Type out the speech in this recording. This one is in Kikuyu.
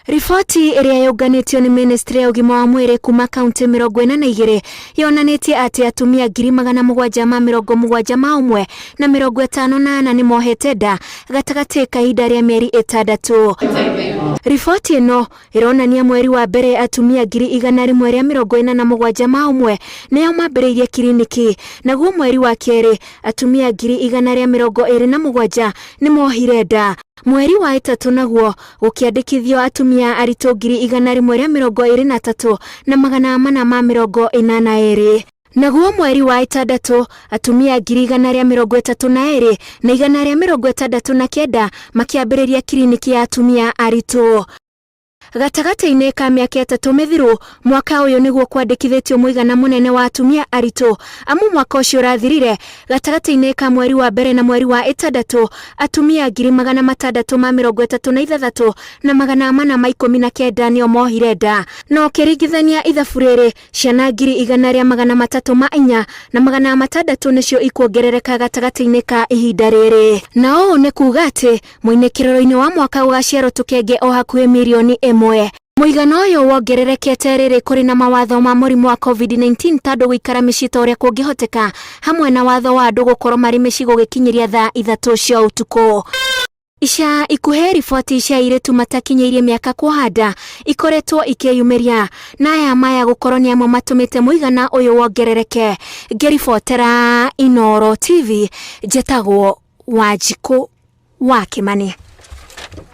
Riboti ĩrĩa yũnganĩtio nĩ ministry ya ũgima wa mwĩrĩ kuma kaunti 42 yonanĩtie atĩ atumia 771 754 nĩ mohete nda gatagatĩ ka ihinda rĩa mĩeri 6. Riboti ĩno ĩronania mweri wa mbere atumia 147 nĩo mambĩrĩirie kiriniki, naguo mweri wa kerĩ atumia 127 nĩ mohire nda. Mweri wa ĩtatũ naguo gũkĩandĩkithio atumia aritũ 123 na 482. Naguo mweri wa ĩtandatũ atumia 132 na 169 makĩambĩrĩria kiriniki ya atumia aritũ. Gatagatĩ-inĩ ka mĩaka 3 mĩthiru, mwaka ũyũ nĩguo kwandĩkithĩtio mũigana mũnene wa atumia aritũ, amu mwaka ũcio ũrathirire gatagatĩ-inĩ ka mweri wa mbere na mweri wa ĩtandatũ atumia 636 na 419 nĩo mohire nda. Na ũkĩringithania ithabu rĩrĩ, ciana 104 na 600 nĩcio ikuongerereka gatagatĩ-inĩ ka ihinda rĩrĩ. Na ũũ nĩ kuuga atĩ mũinĩkĩrĩro-inĩ wa mwaka gũgaciarwo tũkenge o hakuhĩ mirioni 1. Mũigana ũyũ wongererekete rĩrĩ kũrĩ na mawatho ma mũrimũ wa COVID-19 ta andũ gũikara mĩciĩ ta ũrĩa kũngĩhoteka, hamwe na watho wa andũ gũkorwo marĩ mĩciĩ gũgĩkinyĩria thaa 3 cia ũtukũ. Ica ikuhĩ riboti cia airĩtu matakinyĩirie mĩaka kuoha nda ikoretwo ikĩyumĩria, na aya maya gũkorwo nĩ amwe matũmĩte mũigana ũyũ wongerereke. Ngĩribotera Inooro TV, njĩtagwo Wanjikũ wa Kĩmani.